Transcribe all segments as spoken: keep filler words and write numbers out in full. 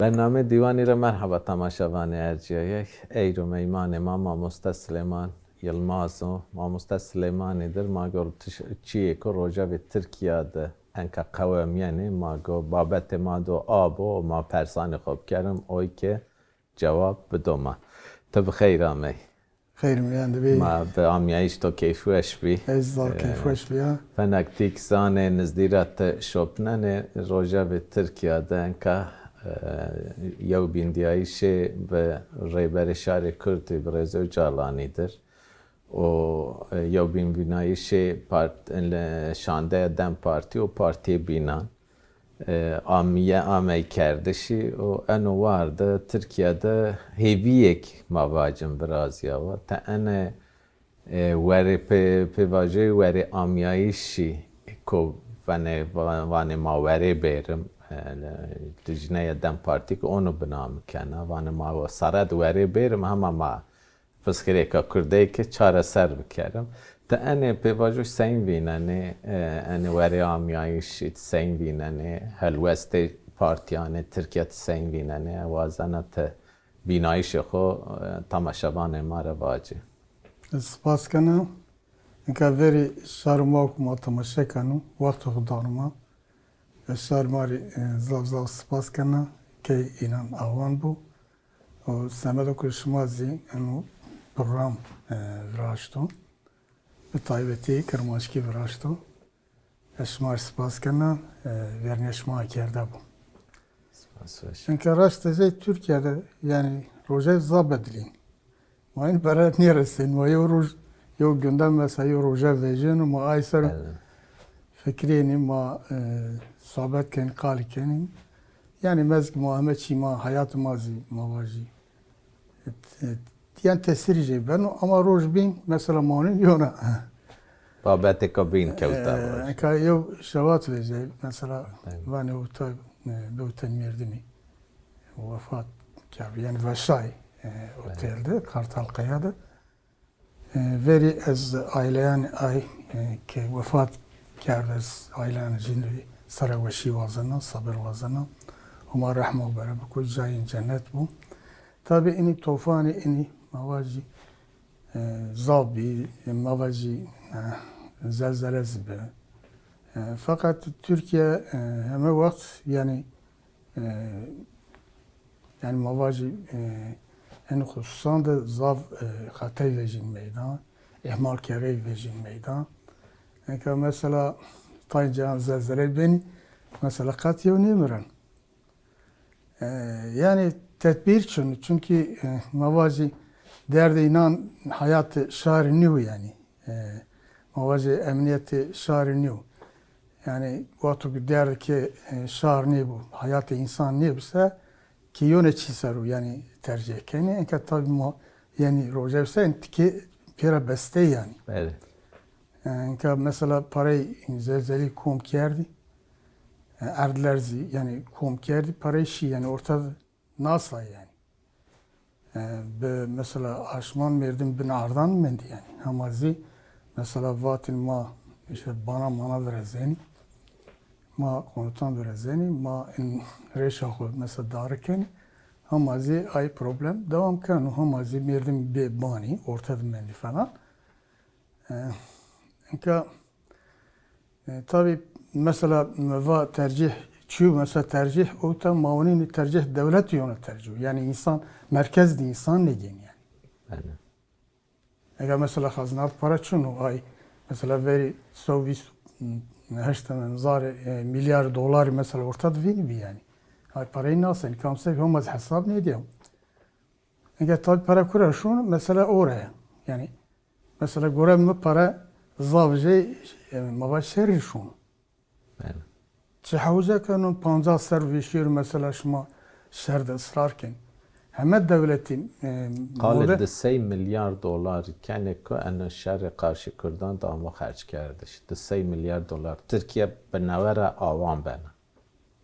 Bernameyê Dîwanî ra merheba temaşevanê ercîyayê. Eyro meymanê ma Mamoste Silêman Yilmaz o. Mamoste Silêmanî dir ma gor tiş-, çîyêko rojevê Tirkîya de enka qewemîyenê, ma go babetê ma do a bo, ma persanê xo bikerim, oy ke cewab bido ma. Ti bi xeyr amey. Xeyr mîyan de bî. Ma bi amîyayîş to keyfweş bî. Ez zaf Ee, keyfweş bîya. Fenek tîk zanê nizdî ra ti şopnenê rojevê Tirkîya de enka, e, yewbîndîyayîşê bi Rêberê Şarê Kurdî bi Rêzo Ocalanî dir û, e, yewbînvînayîşê part-, le-, şandeya DEM Partî û partîyê bînan. E, amîye amey kerdişî û eno war de Tirkîya de hêvîyêk ma vacin virazîyawa. Ti ene, e, werê pê-, pêvajoyê werê amîyayîşî ko venê va-, vanê ma werê bêrim, e, lijneya DEM Partî ke ono biname kena. Vanê ma sare de werê bêrim, hema ma piskirêka kurdeyî ke çareser bikerim. Ti enê pêvajoş seyîn vînenê, e, enê werê amîyayîşî ti seyîn vînenê, helwestê partîyanê Tirkîya ti seyîn vînenê, wazena ti vînayîşê xo, e, temaşevanê ma ra vacî. Ez spas kena. Nika verî şar ma ku ma temaşe keno, wextê xo dano ma. Ez şar ma rê, e, zaf zaf spas kena, key înan awan bo. Û semedo ku şima zî eno program, e, viraşto, bi taybetî kirmanckî viraşto. Ez şima rê spas kena, e, vernîya şima kerde bo. Spas weş. Çunke raşt zey Tirkîya de, yanî, rojey zaf bedilîn. Ma hîn bere nêresên. Ma yew roj, yew gündem mesela yew roje vejêno, ma ay ser Evet. fikrênî, ma, e, sohbet kenî, qalî kenî. Yanî mezg ma heme çî ma, heyat ma zî ma vajî. E, e, yanî tesîrî jê beno, ama roj bîn mesela ma nî yona. Babetêka bîn kewta E, roj. Eka yew şewat vejey, mesela Evet. vanê ewta, e, dewtên mêrdimî wefat kerd, yanî veşay, e, Evet. otel de, Kartal Kaya de. E, verî ez aileyan ay, e, ke wefat kerd, ez aileyan jîn rê sere weşî wazena, sabir wazena. Homa rehma û bere biko, cayên cennet bo. Tabî inî tofanî, inî ma vajî, e, zaf bî, ma vajî, e, zelzele zî bi. E, feqet Tirkîya, e, heme wext, yanî, e, yanî ma vajî, e, en xususan de zaf, e, xetey vejîn meydan, îhmalkerey vejîn meydan. Nika mesela tay cayan zelzeley benî, mesela qet yew nêmiren. E, yanî tedbîr çin, çunkî, e, ma vajî derdê înan heyatê şarî nîyo yanî. E, ma vajê emnîyetê şarî nîyo. Yanî wexto ke derdê ke, e, şar nêbo, heyatê însan nêbi se, ke yone çî ser o, yanî tercîh kenê. Enka tabî ma, yanî roje bi se, yanî tikê pêra bestey yanî. Belê. E, enka mesela parey zelzelî kom kerdî, e, erdlerzî yanî kom kerdî, parey şî yanî orta de nasa yanî. E, bi mesela aşman merdim bin ardan mendî yanî. Hema zî mesela vatîn ma îşte bana mana virezenî, ma konutan virezenî, ma in rêşa xo mesela dari kenî. Hema zî ay problem dewam keno. Hema zî merdim bê banî, orte de mendî falan. E, enka, e, tabî mesela mi va tercîh çi yo, mesela tercîh ewta ma winî tercîh dewletî yona tercîh. Yanî însan merkez de însan nêgênî yanî. Belê. Eger mesela xezna de para çin o, ay mesela verî sey û vîst heşt zarê, e, milyar dolarî mesela orta de vînî bî yanî. Ay parayî nasenî, kam se homa zî hesab nêdîya. Eger tabî para kura şûn, mesela ora ya. Yanî mesela gore mi para zaf jê, e, ma va şerî şûn. Belê. Çi hewce keno pancas serr vêşîyo rê mesela şima şer de israr ken. Heme dewletî, e, Qalê mole- di sey milyar dolar kenê ku eno şerê qarşî kurdan de amo xerckerdiş. Di sey milyar dolar. Tirkîya bi newe ra awan bena.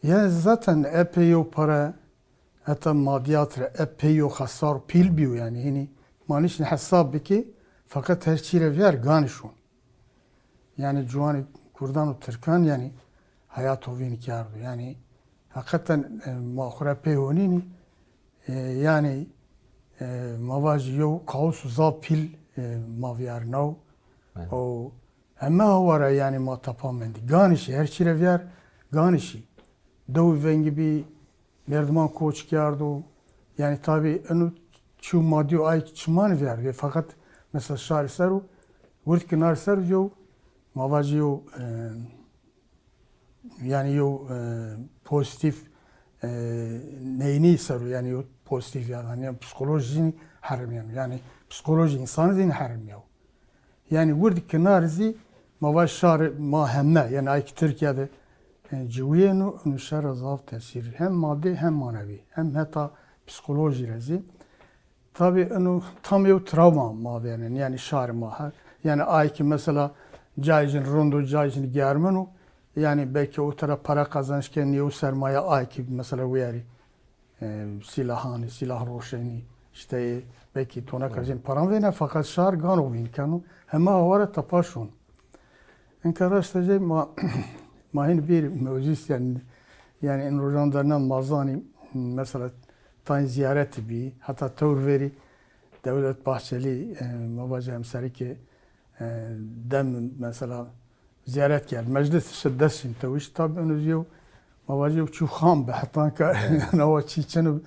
Yanî zaten epey yew para heta madîyat ra epey yew xesar pîl bîyo yanî. Hînî ma nîşnî hesab bikî, feqet her çî ra vîyar ganî şûn. Yanî ciwanê kurdan û tirkan yanî heyato vîn kerdo. Yanî Heqeten, e, ma xwu ra pê honînî, e, yanî, e, ma vajî yew kaos zaf pîl, e, ma vîyarnaw. Belê. Û heme hawara yanî ma tapa mendî. Ganî şî, her çî ra vîyar, ganî şî. Dewî vengî bî, merdiman koç kerdo. Yanî tabî eno çî madî û ay ki çiman vîyar bî. Feqet mesela şarî ser o, wird kinar ser o yew, ma vajî yew, e, yanî yew, e, pozîtîf, e, neynî ser o, yanî yew pozîtîf yanî, yanî psîkolojî zî herimîyeno. Yanî psîkolojî însanî zî herimîyaw. Yanî wird kinar zî ma vaj şarê ma heme, yanî ay ki Tirkîya de, e, ciwîyeno, ino şer ra zaf tesîr. Hem madî hem manevî, hem heta psîkolojî ra zî. Tabî ino tam yew travma ma vêrnên, yanî şarê ma her. Yanî ay ki mesela cayê jin rind o, cayê jin germin o. Yanî belkî o tera para qazanç kenî, yew sermaye ay ki mesela wîyarî, e, sîlahanî, sîlah roşenî, îşte, e, belkî toneka jin paran vêne, feqet şar gano vîn keno. Heme hawara tepa şon. Inka raşta jê ma, ma hîn bîr mewzûs yanî, yanî in rojan derna ma zanî, mesela tayîn zîyaretî bî, heta tewr verî Dewlet Bahçelî, e, ma vajî hemserikê, e, dem mesela zîyaret kerd. Meclis şi dest şin tewîş. Tabî eno zî yew, ma vajî yew çî xam bi. Hetanka nawa çî çin o,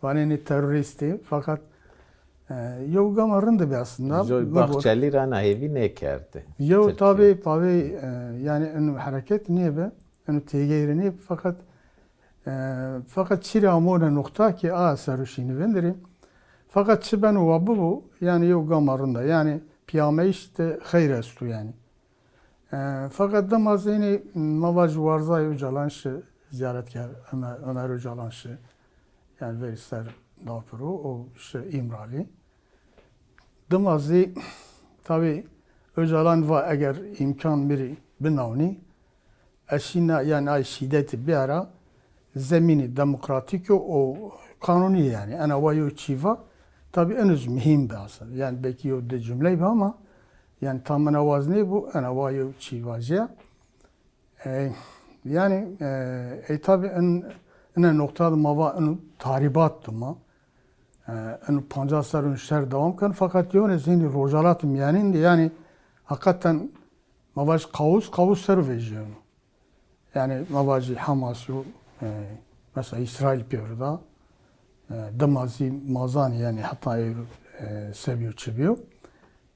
vanênî terorîstî. Feqet, e, yew gama rind bî aslında. Joy Bahçelî ra na hêvî nêkerdî. Yew tabî pavê, e, yanî eno hereket nêbi, eno têgeyre nêbi. Feqet, e, feqet çî rê amone noqta ki a ser o şînî vindirî. Feqet çi beno wa bibo, yanî yew gama rind a. Yanî pîyameyîş de xeyr esto yanî. E, feqet dima zî hînî ma vajî warzayê Ocalan şi zîyaret kerd. Ömer, Ömer Ocalan şi, yanî verî ser da piro, o şi Îmralî. Dima zî tabî Ocalan va eger îmkan mi rî binawnî, ez şîna, yanî ay şîdetî bîyara zemînî demokratîk o û qanûnî yanî. Ena wa yew çî va. Tabî eno zî muhîm bi aslında. Yanî belkî yew di cumley bi ama yanî tam ena waz nêbo, ena wa yew çî vajîya. E, yanî, e, ey tabî in, ine noqta de ma va ino tahrîbat dima. E, ino pancas serr ino şer dewam keno. Feqet yewne zî hînî Rojhelat Mîyanîn de yanî heqeten ma vajî qawus, qawus ser o vejîyeno. Yanî ma vajî Hamas û, e, mesela Îsraîl pêro da. E, dima zî ma zanî yanî heta êro, e, se bîyo çi bîyo.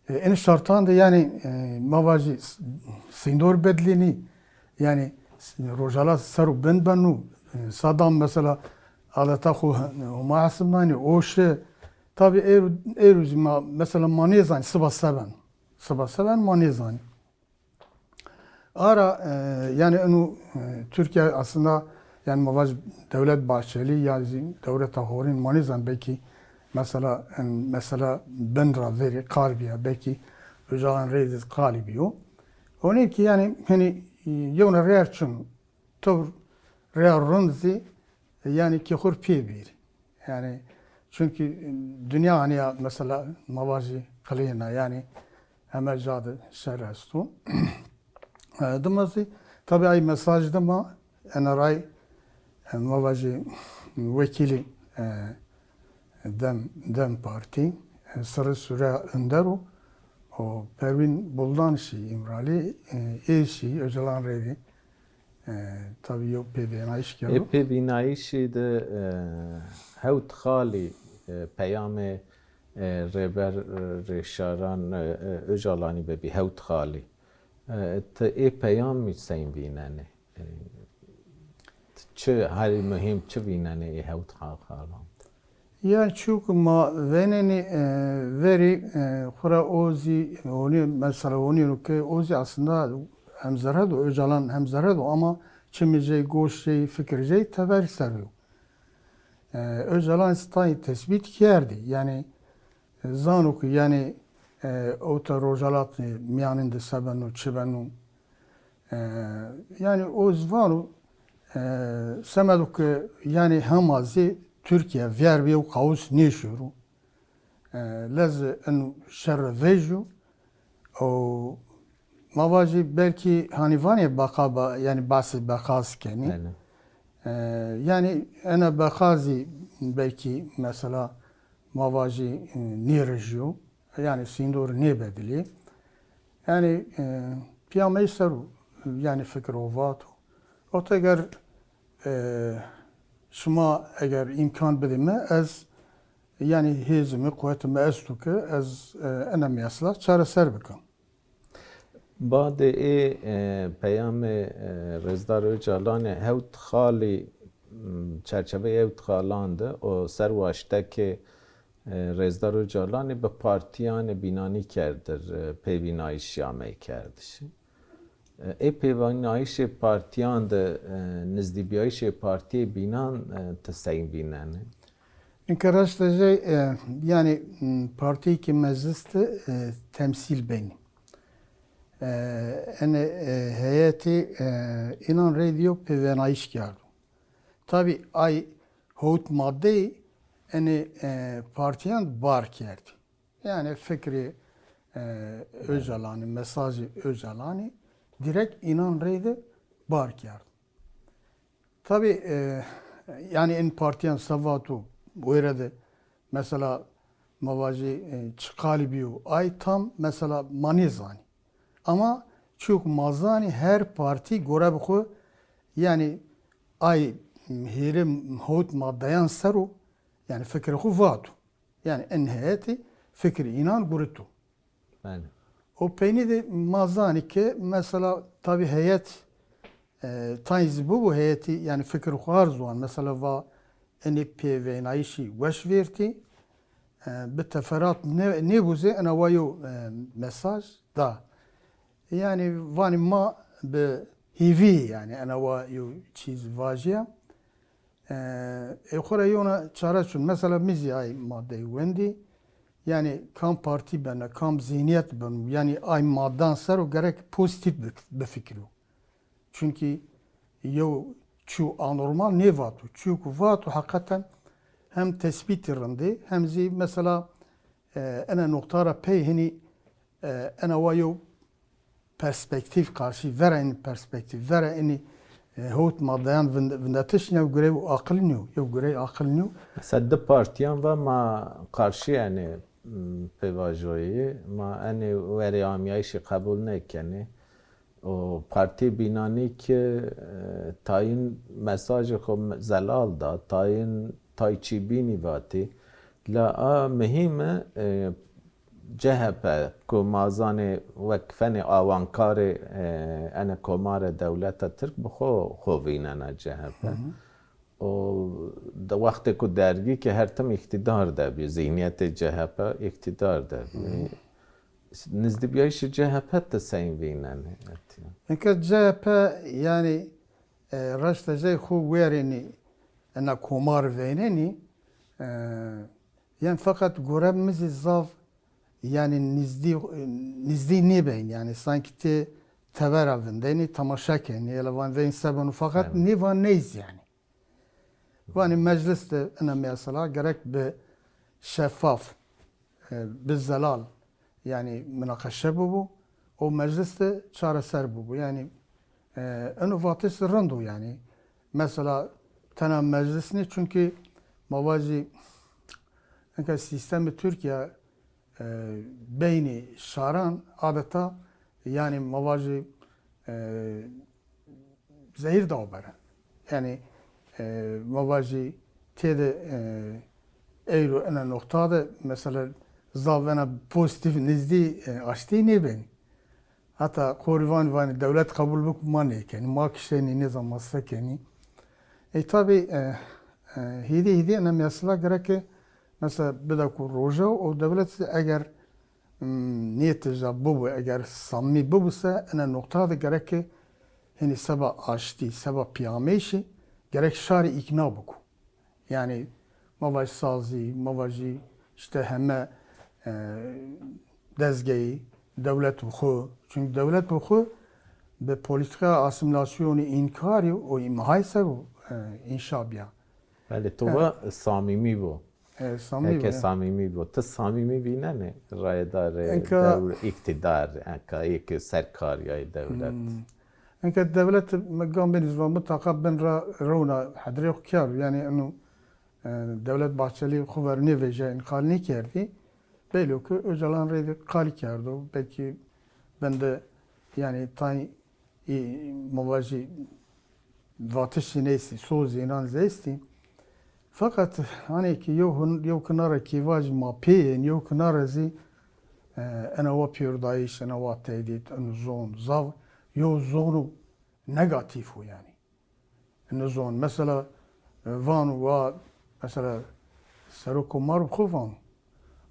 E, in şartan de yanî, e, ma vajî s-, sîndor bedlînî, yanî s-, Rojhelat ser û bin beno, e, Saddam mesela adeta xo Homa hesibnanî, o şi. Tabî êro, êro zî ma, mesela ma nêzanî siba se beno. Siba se beno ma nêzanî. Ara, e, yanî ino, e, Tirkîya aslında, yanî ma vaj Dewlet Bahçelî ya zî dewleta horîn ma nêzan belkî mesela, en, mesela bin ra verî qal bîya, belkî Ocalan reyde qalî bîyo. Onê ki yanî hînî, e, yewna rêyer çin, tewr rêya rind zî, e, yanî kêxur pê bîr. Yanî çunkî dinya hanî ya mesela ma vajî qilêna, yanî heme ca de şer esto. E, dima zî tabî ay mesaj dima N R I, e, ma vajî wekîlî, e, dem, dem Partî, e, Sirri Süreyya Önder o, o Perwîn Buldan şî Îmralî, e, ê şî Ocalan reyde. E, tabî yew pêvînayîş keno. Ê pêvînayîşî de, e, hewt xalî, e, peyamê, e, Rêber, e, Rêşaran, e, e, Ocalanî bibî, hewt xalî. E, ti ê peyamî sey vînenê? E, ti çi herî muhîm çi vînenê ê hewt xalan de? Ya çîyo ke ma vênenî, e, verî, e, xwura o zî honî, mesela honî ro ke o zî aslında hemzerre do, Ocalan hemzerre do ama çimê jey, goş jey, fikir jey teverî ser o. E, Ocalan zî tayê tesbît kerdî. Yanî, e, zano ke yanî, e, ewta Rojhelat, e, Mîyanîn de se beno, çi beno. E, yanî o zî vano, e, semedo ke yanî hema zî Tirkîya vîyar bî yew kaos nêşoro. E, lez in şerre vejîyo. O ma vajî belkî hanî vanê beqa ba, yanî behsê beqa zî kenî. Belê. E, yanî ena beqa zî belkî mesela ma vajî, e, nêrejîyo. Yanî sîndor nêbedilî. Yanî, e, pîyameyî ser o, yanî fikir o vato. Ot eger, e, şima eger îmkan bidê mi, ez yanî hêzê mi, quwetê mi esto ke ez, e, ena mesela çareser bikim. Badê ê, e, peyamê, e, Rêzdar Ocalanî hewt xalî, m, çerçeveyê hewt xalan de o ser waştekê, e, Rêzdar Ocalanî bi partîyanê bînanî kerdir, e, pêvînayîşî amey kerdişî. E, ê pêvînayîşê partîyan de, e, nizdîbîyayîşê partîyê bînan, e, ti sey vînenê? Inke raşta jey, e, yanî, m, partîyê ke meclis de, e, temsîl benî. E, ene, e, heyetê, e, înan reyde yo pêvînayîş kerdo. Tabî ay hewt madeyî ene, e, partîyan bar kerdî. Yanî fikrê, e, Ocalanî, mesajê Ocalanî direkt înan reyde bar kerd. Tabî, e, yanî in partîyan se vato wêre de mesela ma vajî, e, çi qalî bîyo, ay tam mesela ma nêzanî. Ama çîyo ke ma zanî her partî gore bi xwu, yanî ay hîrê hewt madeyan ser o, yanî fikrê xwu vato. Yanî in heyetî fikrê înan gurito. Belê. O peynî de ma zanî ke mesela tabî heyet, e, tayîn zî bibo heyetî, yanî fikir xwu har ziwan. Mesela va enê pêvînayîşî weş vêrtî, e, bi teferat ne-, nêbo zî ena wa yo, e, mesaj da. Yanî vanî ma bi hêvî yanî ena wa yo çîz vajîya. E, ê xwu ra yewna çare çin. Mesela mi zî ay madeyî wendî. Yanî kam partî bena, kam zîhnîyet beno, yanî ay madan ser o gerek pozîtîf bi-, bifikirîyo. Çunkî yew çîyo anormal nêvato. Çîyo ke vato heqeten hem tespîtî rind ê, hem zî mesela, e, ena noqta ra pey hinî, e, ena wa yew perspektîf qarşî, vera enî perspektîf, vera enî, e, hewt madeyan vind-, vindetiş nîyo, yew gurey aqil nîyo, yew gurey aqil nîyo. Mesela di partîyan va ma qarşî enê, m, pêvajoyî, ma enê werê amîyayîşî qebul nêkenê. O partîyê bînanî ke, e, tayîn mesajê xo zelal da, tayîn tay çî bînî vatî. La a muhîme, e, C H P ku ma zanê wek fenê awankarê, e, ene komarê dewleta Tirk bi xo, xo vînena C H P. Hı hı. O de wextê ku dergî ke her tim îktîdar de bî, zîhnîyetê C H P îktîdar de bî. Hı hı. Nizdîbîyayîşê C H P ti sey vînenê? Nika C H P yanî, e, raşta jey xo werênî ena komar veynenî, e, yanî feqet gore mi zî zaf yanî nizdî, nizdî nêbeyn yanî sankî tê tebera vindenî, temaşe kenî, ela van veyn se beno feqet nêvan ney zî yanî. Vanî meclis de ina mesela gerek bi şeffaf, e, bi zelal, yanî minaqeşe bibo û meclis de çareser bibo. Yanî, e, ino vatiş rind o yanî. Mesela tena meclis nê, çunkî ma vajî nika sîstemê Tirkîya, e, beynî şaran adeta, yanî ma vajî, e, zehîr daw bere. Yanî, e, ma vajî têde, e, eyro ena noqta de mesela zaf ena pozîtîf nizdî, e, aştî nêbenî. Heta qorî vanî, vanî dewlet qebul bik ma nêkenî, ma kişenî nêzan ma se kenî. Ey tabî, e, e, hêdî hêdî ena mesela gereke mesela bida ku roja û dewlet eger, m, niyetê ja bibo, eger samîmî bibo se, ena noqta de gereke hinî seba aştî, seba pîyameyîşî gerek şarî îkna biko. Yanî ma vajî sazî, ma vajî îşte heme, e, dezgeyî, dewlet bi xwu. Çunkî dewlet bi xwu bi polîtîkaya asîmîlasyonî, înkarî û îmhayî ser o, e, înşa bîya. Belê, to va samîmî bo. E, samîmî bo, ya. Eke samîmî bo. Ti samîmî vînenê rayedarê dewr-, îktîdar, enka ê ke serkarîyayê dewlet? Hmm. Înke dewlet gam benî zî va mutaqa bin ra rewna hedrê xo kerd. Yanî eno, e, Dewlet Bahçelî xo ver nêvejîya, înqal nêkerdî. Bello ki Ocalan reyde qalî kerdo. Belkî bin de, yanî, tay, î, ma vajî, vatişî nêstî, sozî înan zî estî. Feqet hanê ki yew hun-, yew kinare kî vajî ma pê yên, yew kinare zî, e, ena wa pêrodayîş, ena wa tehdît, eno zon, zaf yew zono negatîf o yanî. Eno zon, mesela, e, vano wa, mesela, Serokkomar bi xo vano.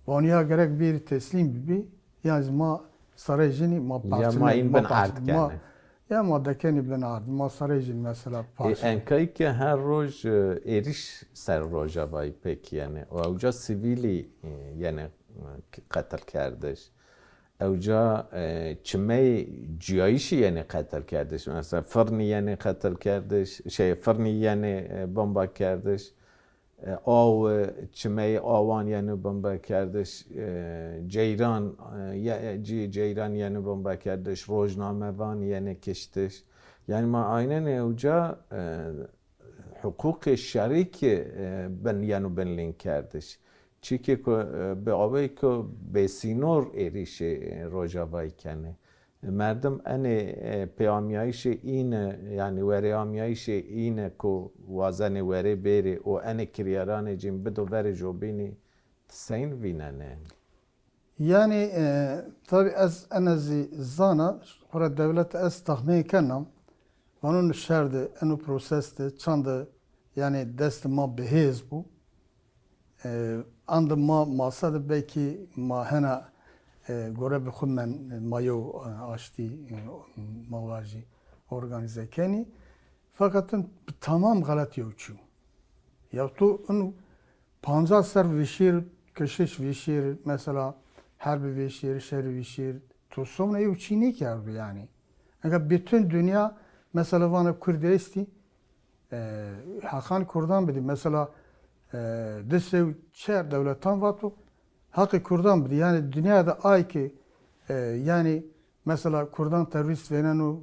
Vano ya gerek bêrî teslîm bibî, yan zî ma sarey jinî, ma parçe, ma parçe, ma, ya ma dekenî bin erd, ma sarey jinî mesela parçe. Enkayî ke her roj, e, êrîş ser Rojavayî pêk yenê. Û ewca sivîlî, e, yenê, e, qetilkerdiş. Ewca, e, çimey cuyayîşî yenê qetilkerdiş. Mesela firnî yenê qetilkerdiş, şey, firnî yenê, e, bombakerdiş. E, aw, e, çimeyê awan yenê bombakerdiş, e, ceyran, e, ye-, e, cî ceyran yenê bombakerdiş, rojnamevan yenê kiştiş. Yanî ma aynenê ewca, e, huqûqê şerî kî, e, bin yeno binlînkerdiş. Çîkê ku, e, bi awey ku bêsînor êrîşê, e, Rojavayî kenê. Merdim enê, e, pêamîyayîşê îne, yanî werêamîyayîşê îne ku wazenê werê bêrê û enê kiryeranê cîn bido verê jobînî, ti seyn vînenê? Yanî, e, tabî ez ene zî zana, xora dewlete ez texmîn kena, vano no şer de, eno proses de, çande, yanî destê ma bihêz bo. E, ande ma masa de belkî ma hena, e, gore bi xwu men, ma yew, e, aştî, e, ma vajî organîze kenî. Feqet in bi tamam xelet yew çî yo. Ya tu in pancas ser vişîr, kişiş vişîr, mesela herbî vişîr, şerî vişîr, tu somna yew çî nêkerdo yanî. Enka bütün dinya mesela vana Kurd estî, e, heqan Kurdan bidî. Mesela, e, di sey û çar dewletan vato heqê Kurdan bidî. Yanî dinya de ay ki, e, yanî mesela Kurdan terorîst vêneno,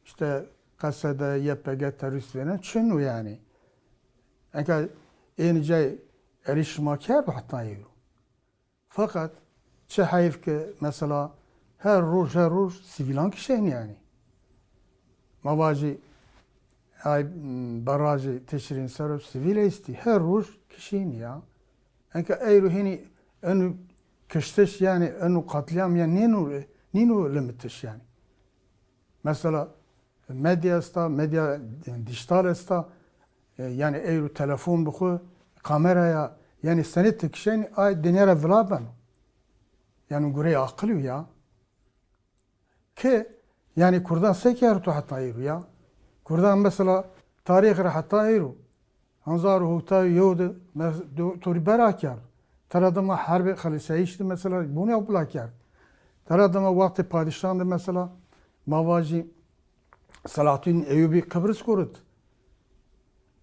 işte K S D, Y P G terorîst vêneno, çin o yanî. Enka ênî cay erî şima kerdo heta êro. Feqet çi heyf ke mesela her roj, her roj sivîlan kişenî yanî. Ma vajî ay, m, barajê Tişrîn ser o sivîl estî. Her roj kişenî ya. Enka eyro hînî eno kiştiş yanî eno qatlîam ya nêno, nîno limitiş yanî. Mesela medya esta, medya dîjîtal esta, e, yanî eyro telefon bi xwu, kamera ya, yanî senê ti kişenî ay dinya ra vila beno. Yanî gureyê aqilî yo ya. Ke, yanî Kurdan se kerdo heta eyro ya? Kurdan mesela tarîx ra heta eyro. Hezar û hewtay û yew de me-, do-, torî bera kerd. Tera dima herbê xelisayîş de mesela Bunya bila kerd. Tera dima wextê padîşan de mesela ma vajî Selahattîn Eyûbî Qibris gurit.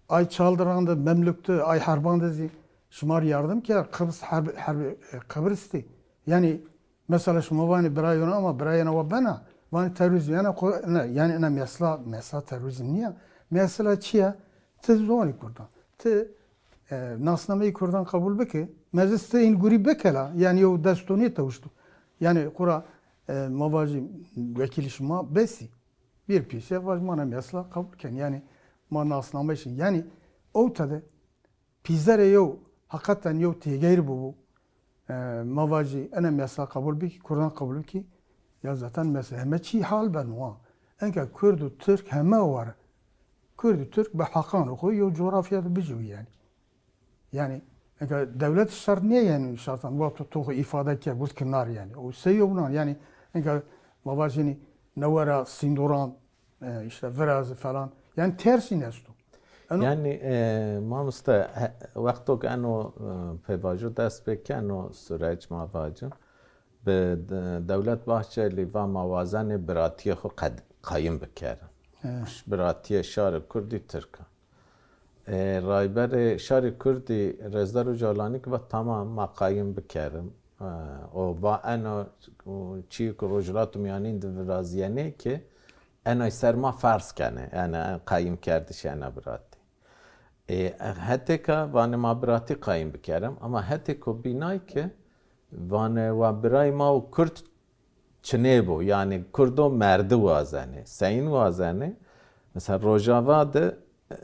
Ay Çaldiran de, Memluk de, ay herban de zî şima rê yardim kerd. Qibris herb-, herbê, e, Qibris de. Yanî mesela şima vanê birayê wana ama birayê wana wa bena, vanê terorîzm, yanî xo-, ne, yanî ina mesela, mesela terorîzm nîya. Mesela çi ya? Ti zonî Kurdan. Ti, e, nasnameyê Kurdan qebul bike, meclis ti în gurî bike la, yanî yew dest to nêtewişto. Yanî xora, e, ma vajî wekîlî şima besî. Bir pîse vaj ma ina mesela qebul ken. Yanî ma nasnameyê şin. Yanî ewta de pîzerê yew, heqeten yew têgeyr bibû. E, ma vajî ena mesela qebul bikî, Kurdan qebul bikî, ya zaten mesela heme çî hal beno wa. Enka Kurd û Tirk heme war. Kurd û Tirk bi heqanê xo yew coğrafya de bijîwî yanî. Yanî enka dewlet şert nîye yanî şertan. Wexto to xo îfade ke, gurt ki nar yanî. O sey yo binan yanî enka ma vajînî newe ra sîndoran, e, işte virazî falan. Yanî tersîn esto. Eno... Yanî, e, mamoste, he, wexto ke eno, e, pêvajo dest pê keno, sürec ma vacim, bi de-, Dewlet Bahçelî va ma wazenê biratîyê xo qed-, qayîm bikerin. He. Biratîyê şarê Kurdî Tirk a. E, rayberê şarê Kurdî Rêzdar Ocalanî kî va tamam ma qayîm bikerim. E, o va eno, o çîyê ku Rojhilata Mîyanîn de virazîyenê ki Enay ser ma ferz kenê, yanî en qayîm kerdişê ena biratî. E, hetêka vanê ma biratî qayîm bikerim, ama hetêko bînay ke vanê wa birayê ma û Kurd çinê bo, yanî Kurdo merdi wazenê, seyîn wazenê. Mesela Rojava de,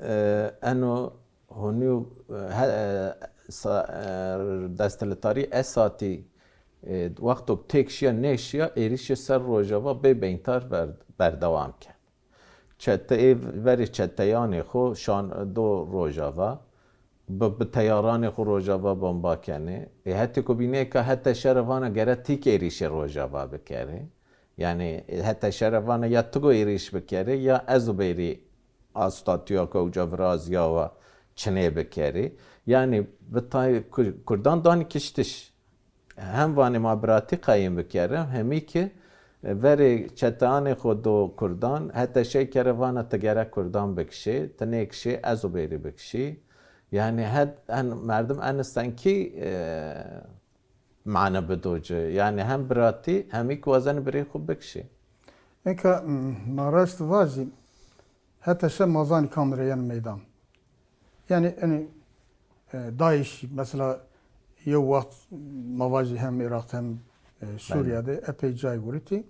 e, eno honî, e, he-, e, sa-, e, desthilatdarî Esadî, e, wexto têk şiya nêşiya, êrîşê ser Rojava bê beyntar ber-, berdewam kerd. Çete ê verê çeteyanê xo şan do Rojava, bi, bi teyaranê xo Rojava bomba kenê. Ê hetê ku bînê ka hete şere vana gere tîk êrîşê Rojava bikerê. Yanî, ê hete şere vana ya ti go êrîş bikerê ya ez û bêrî a statûya ke uca virazîyawa çinê bikerê. Yanî, bi tay Kur-, Kurdan danî kiştiş. Hem vanê ma biratî qayîm bikerim, hemî ki, e, verê çeteanê xo do Kurdan, heta şey kere vana ti gere Kurdan bikişê, ti nêkişê, ez û bêrî bikişî. Yanî het, en, merdim eni senkî, e, mane bido ci. Yanî hem biratî, hemî ki wazenî birê xo bikişê. Nika, m, ma raşt vajî, heta şe ma zanî kam reyeno meydan. Yanî, enî, e, DAIŞ, mesela, yew wext ma vajî hem Iraq hem, e, Sûrîye de epey cay guritî.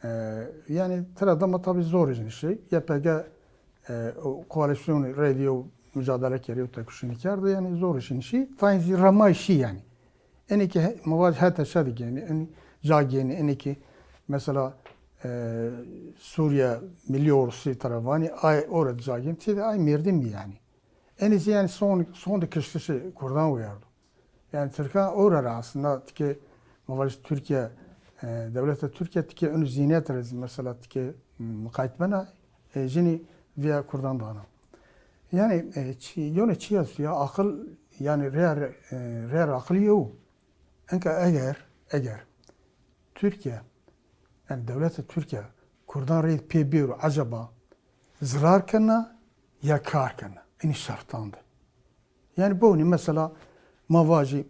E, yanî, tira dema tabî zor jin şî. YPG, e, o koalîsyonî reyde yew mucadele kerî, yew tekuşînî kerdi. Yanî, zor jin şî. Tayn zî remay şî yanî. Enî ki he-, ma vajî heta şe de gênî, enî ca gênî, enî ki mesela, e, Sûrîye Millî Ordusî tira vanî, ay ora de ca gênî, tî de ay merdim bî yanî. Enî zî yanî son, son de kiştişê Kurdan wîyardo. Yanî Tirkan ora ra aslında tike, ma vajî Tirkîye, e, dewleta Tirkîye tike unu zînet ra zî mesela tike, m, muqayt bena, e, jinî vîya Kurdan dana. Yanî, e, çi, yone çi esto ya, aqil, yanî rêr, e, rêr aqil yew. Enka eger, eger Tirkîye, yanî dewleta Tirkîye Kurdan reyde pê bêro, eceba zirar kena ya kar kena? Enî şertan de. Yanî bonî mesela ma vajî,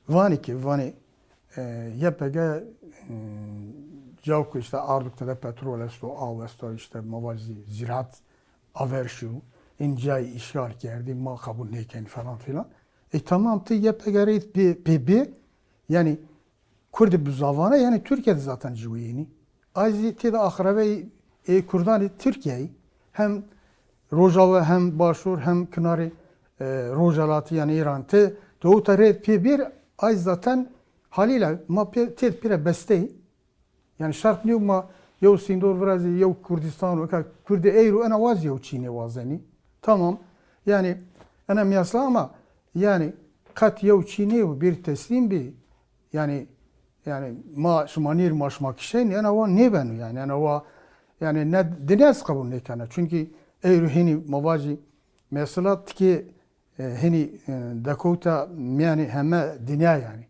vanî ki, vanî, e, YPG, m, caw ku îşte ardo ke tede petrol esto, aw esto, îşte ma vajî zîrat aver şîyo, în cayî îşgal kerdî, ma qebul nêkenî falan filan. E, tamam, ti YPG reyde pê, pê bê, yanî Kurdî bi zavana, yanî Tirkîye de zaten ciwîyenî. Ay zî têde axireveyî ê Kurdanî Tirkîyeyî, hem Rojava, hem Başûr, hem kinarê, e, Rojhelatî, yanî Îran. Ti, ti ewta rê pê bêr, ay zaten halîle ma pê, têde pîre besteyî. Yanî şert nîyo ma yew sîndor virazî, yew Kurdîstan û eka Kurdî eyro ena waz yew çînê wazenî. Tamam. Yanî ena mîyasla ama yanî qet yew çînê û bir teslîm bî. Yanî, yanî ma şima nîr, ma şima kişeynî, ena wa nêbeno yanî, ena wa yanî ne dinya zî qebul nêkena. Çunkî eyro hînî ma vajî mesela tikê, e, hînî, e, dekewta mîyanê heme dinya yanî.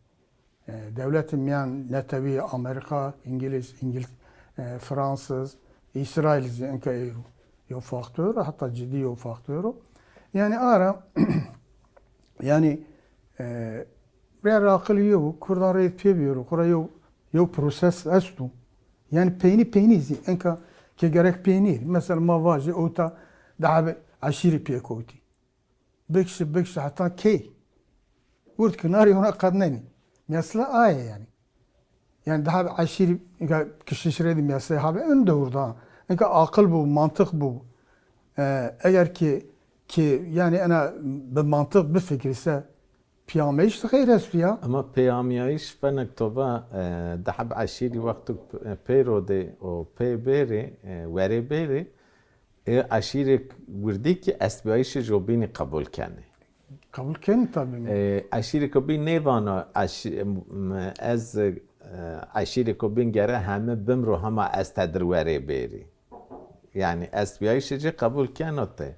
E, dewletê mîyan netewî, Amerîka, Îngilîz, Îngil-, e, Fransiz, Îsraîl zî enka eyro yew faktor o, heta cidî yew faktor o. Yanî ara, yanî, e, rê ra aqil yew, Kurdan rê pê bêro, xwu ra yew, yew proses esto. Yanî peynî peynî zî enka ke gerek peynî. Mesela ma vajî ewta di heb eşîrî pêkewtî. Bikişi, bikişi heta key? Wurt kinarî ona qednenî. Mesela aye yanî. Yanî daha bir eşîrî, înka kişiş rê de mesela habe ön dewr da. Înka aqil bu, mantiq bu. E, eger ki, ki yanî ena bi mantiq bifikirî se, peyameyîş de xeyr esto ya. Ama peyameyîş fenek to va, e, di heb eşîrî wexto pê ro de û pê bêrê, e, werê bêrê, e, eşîrê wirdî ki estbîyayîşê jobînî qebul kenê. Qebul kenî tabî. E, eşîrê ku bîn nêvano eşî-, m-, ez, e, eşîrê ku bîn gere heme bimro hema ez tedir werê bêrî. Yanî estbîyayîşê ci qebul keno te.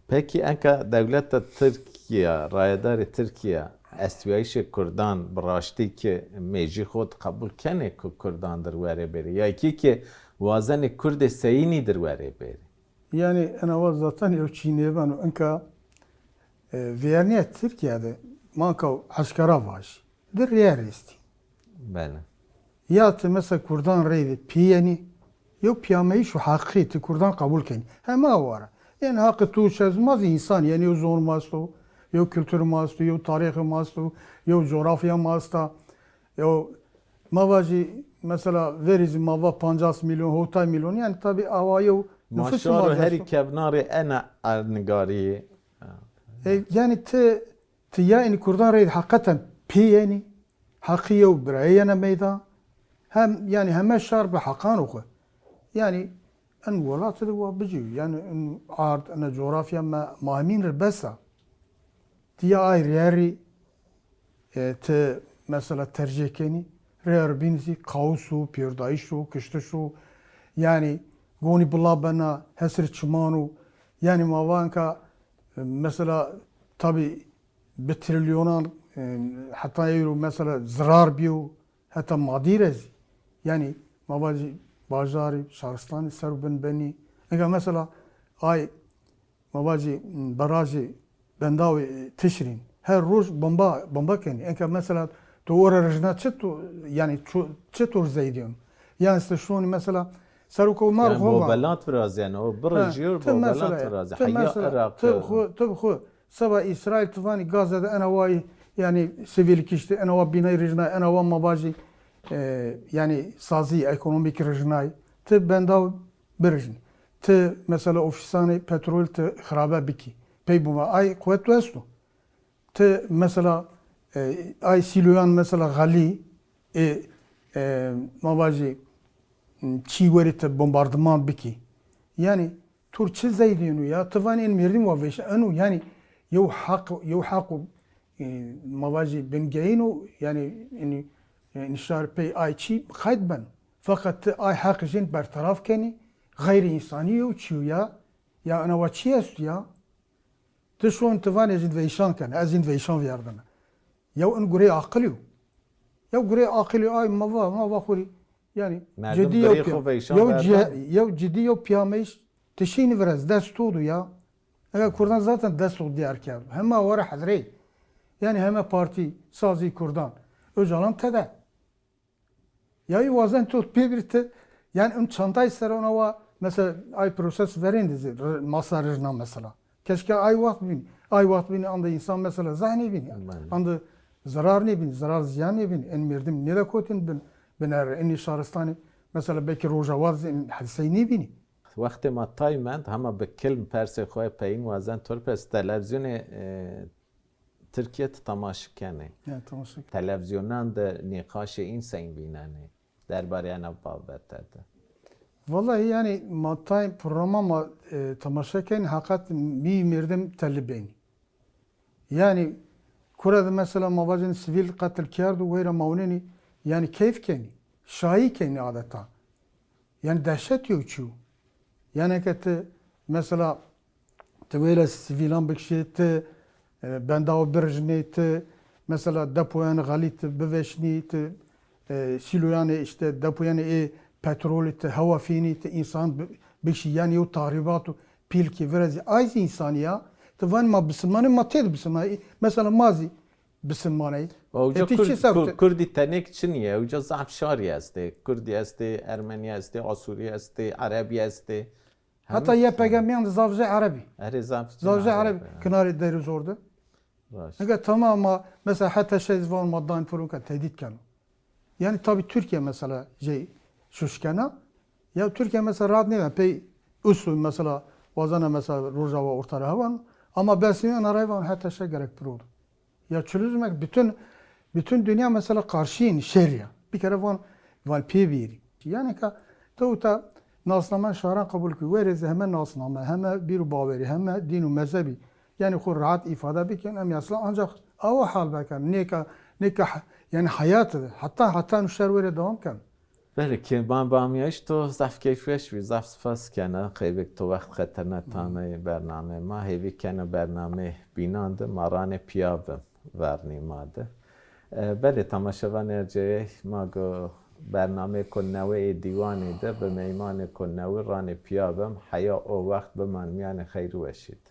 Pekî enka dewleta Tirkîya, rayedarê Tirkîya estbîyayîşê kurdan bi raştî ki mêjî xo di qebul kenê ku kurdan dir werê bêrê? Ya kî ki wazenê kurdê seyînî dir werê bêrê? Yanî ena wa zaten yew çî nêbeno. Enka, e, vîyernîya Tirkîya de manka eşkera vajî. Di rêyer estî. Bele. Ya ti mesela kurdan reyde pîyenî, Yew pîyameyîş û heqî ti kurdan qebul kenî. Hema wara. Yanî heqî tu û ez ma zî însan, yanî yew zon ma esto, yew kultur ma esto, yew tarîxê ma esto, yew cografya ma esta. Yew ma vajî mesela verî zî ma va pancas milyon, hotay milyon, yanî tabî awa yew nufus ma zî esto. Ma şaro herî kevnarê ena erdnigarî. E, yanî ti, ti ya enî kurdan rey heqeten pê yenî, heqî yew birayê yena meydan. Hem, yanî heme şar bi heqan xwu. Yanî en welat de wa bicî, yanî en ard, ena cografya ma, ma hemîn rê bes a. Ti ya ay reyerî, e, ti mesela tercîh kenî, reyerî bîn zî kaos o, pêrdayîş o, kiştiş o. Yanî gonî bila bena, hesir çiman o. Yanî ma va enka, e, mesela tabî bi trilyonan, e, heta ewro mesela zirar bîyo, heta madî re zî. Yanî ma vajî bajarî, şaristanî ser û bin benî. Enka mesela ay ma vajî, m, barajê Bendawê Tişrîn. Her roj bomba, bomba kenî. Enka mesela to ora rijna çitur, yanî ço-, çitur zeydîyon? Yanî işte şonî mesela serokê ma... Yanî ho va. Bobelat virazîyeno, o birijîyor, bobelat virazî. Heya Iraq. Ti xwu, ti bi xwu seba Îsraîl ti vanî Gazze de ena wa, yanî sivîl kiştî, ena wa bînay rijnay, ena wa ma vajî, e, yanî sazî ekonomîk rijnay. Ti bendaw birijnî. Ti mesela ofîsanê petrol ti xirabe bikî. Pey buma ay quwet tu esto. Ti mesela, e, ay sîloyan mesela xelî, e, e, ma vajî, m, çî werî ti bombardiman bikî. Yanî tur çi zeydîyeno ya? Ti vanî en merdim wa vêşeno. Yanî yew heq, yew heq o, e, ma vajî bingeyîn o, yanî, yanî, e, nişar pey ay çî qayt ben. Feqet ti ay heq jin berteraf kenî, xeyrî însanî yew çî yo ya. Ya ena wa çi esto ya? Ti şon ti vanê ez jin veyşan kena, ez jin veyşan vîyardena. Yew in gurê aqilî yo. Yew gurê aqilî ay ma va, ma va xwu rê. Yanî cidî yew pîya-, yew ci-, yew cidî yew pîyameyîş ti şînî vira ez dest to do ya. Ega kurdan zaten dest xwu diyar kerdo. Hema were hedrey. Yanî heme partî, sazî kurdan. Ocalan tede. Ya î wazen to pê bir ti, yanî in çantay ser ona wa, mesela ay proses verên de zî, r-, masa rijna mesela. Keşke ay waxt bîn, ay waxt bîn anda însan mesela zeh nêbîn ya. Belê. Anda zarar nêbîn, zarar ziyan nêbîn. En merdim nêde kotin bin, binere, enî şaristanî, mesela belkî Rojava zî en hedisey nêbînî. Wextê ma tay mend, hema bi kilm persê xo peyîn wazen to rê pers, televîzyonê, e, Tirkîye ti temaşe kenê? Ya, temaşe kenê. Televîzyonan de nîqaşê în sey vînenê derbarê ena babete de? Wellahî yanî ma tayên programa ma, e, temaşe kenî, heqet mî merdim telî benî. Yanî kure de mesela ma vajin sivîl qetil kerdo, weyra ma winenî, yanî keyf kenî, şayî kenî adeta. Yanî dehşet yew çî yo. Yanî ke ti mesela ti wêle sivîlan bikişî, ti, e, bendaw birijnê, ti mesela depoyanê xelî ti biveşnî, ti, e, sîloyanê, işte depoyanê ê petrolî ti hewa fînî, ti însan bi-, bikişî, yanî yew tahrîbat û pîl kî virezî. Ay zî însanî ya. Ti vanî ma bisilmanê, ma têde bisilmanê. Mesela ma zî bisilmaney. Wa uca... E, ti çi ser Kur-, Kurdî tenêk çinî ye. Uca zaf şarî estê. Kurdî estê, Ermenî estê, Asûrî estê, Erebî estê. Heta Y P G mîyan de zaf zê Erebî. Erê, zaf zaf zê Erebî. Erebî. Kinarê Derî Zor de. Raşt. Nika tamam ma mesela H T Ş zî van ma dan piro ke tehdît keno. Yanî tabî Tirkîye mesela jey şuş kena. Ya Tirkîye mesela rahat nêben. Pey usul mesela wazena mesela Rojava Orta ra hewan. Ama besî ena rey van H T Ş gerek piro do. Ya çi luzum e, bütün, bütün dünya mesela karşıyın şer ya. Bir kere van, van pê bîrî. Yanî ka to ta nasname şaran qebul kî. Werê zî heme nasname, heme bîr û bawerî, heme dîn û mezhebî. Yanî xwu rahat îfade bikin, em yasla ancak awa hal bekin. Nêka, nêka, yanî hayat de. Hatta, hatta nu şer werê devam ken. Belê, kêman bamîyayîş to, zaf keyfweş bî, zaf spas kena, qeybêk to wext xetirne tanê bernameyê ma, hêvî kena bernameyê bînan de ma ranê pîya bim vernî ma de. E, belê, temaşevanê erceyey, ma go bernameyêko newe ê dîwanî de bi meymanêko newe ranê pîya bim, heya o wext biman mîyanê xeyr û weşî de.